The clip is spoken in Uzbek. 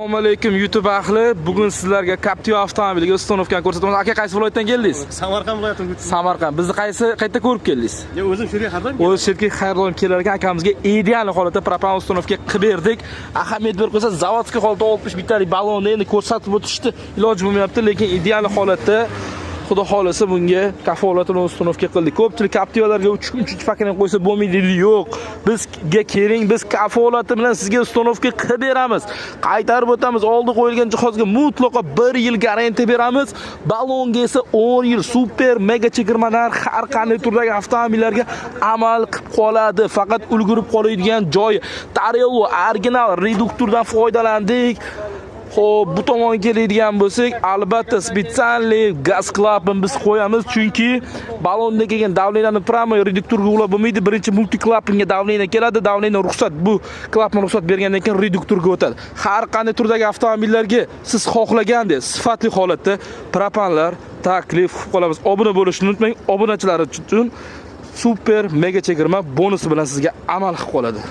Assalomu alaykum, YouTube ahli. Bugun sizlarga Captiva avtomobiliga установка ni ko'rsataman. Aka, qaysi viloyatdan keldingiz? Samarqand viloyatidan. Samarqand. Bizni qaysi qayerda ko'rib keldingiz? Ya, o'zim shu yerga har doim. O'zi sherga har doim kelar ekan, akamizga ideal holatda propan установка qilib berdik. Ahamiyat berib qo'ysa, заводской holatda 60 bittalik ballonni endi ko'rsatib o'tishdi. Iloji bo'lmayapti, lekin ideal holatda, Xudo xolasa, bunga kafolatini установка qildik. Ko'pchilik Captivalarga 3 3 поколение qo'ysa bo'lmaydi deydi. Yo'q. Bizga keling, biz kafolati bilan sizga установка qilib beramiz. Qaytarib o'tamiz. Oldi qo'yilgan jihozga mutlaqo 1 yil garantiya beramiz. Ballonga esa 10 yil super mega chegirmalar har qanday turdagi avtomobillarga amal qilib qoladi. Faqat ulgurib qoladigan joyi Tarello original reduktordan foydalandik. Xo'p, bu tomonga keladigan bo'lsak, albatta специальный gaz klapan biz qo'yamiz, chunki ballonda kelgan давление ni прямо reduktorga ulab bo'lmaydi. Birinchi multi klapanga давление keladi, давление ruxsat, bu klapan ruxsat bergandan keyin reduktorga o'tadi. Har qanday turdagi avtomobillarga siz xohlagandek sifatli holatda propanlar taklif qilib qolamiz. Obuna bo'lishni unutmang. Obunachilar uchun super mega chegirma bonusi bilan sizga amal qilib qoladi.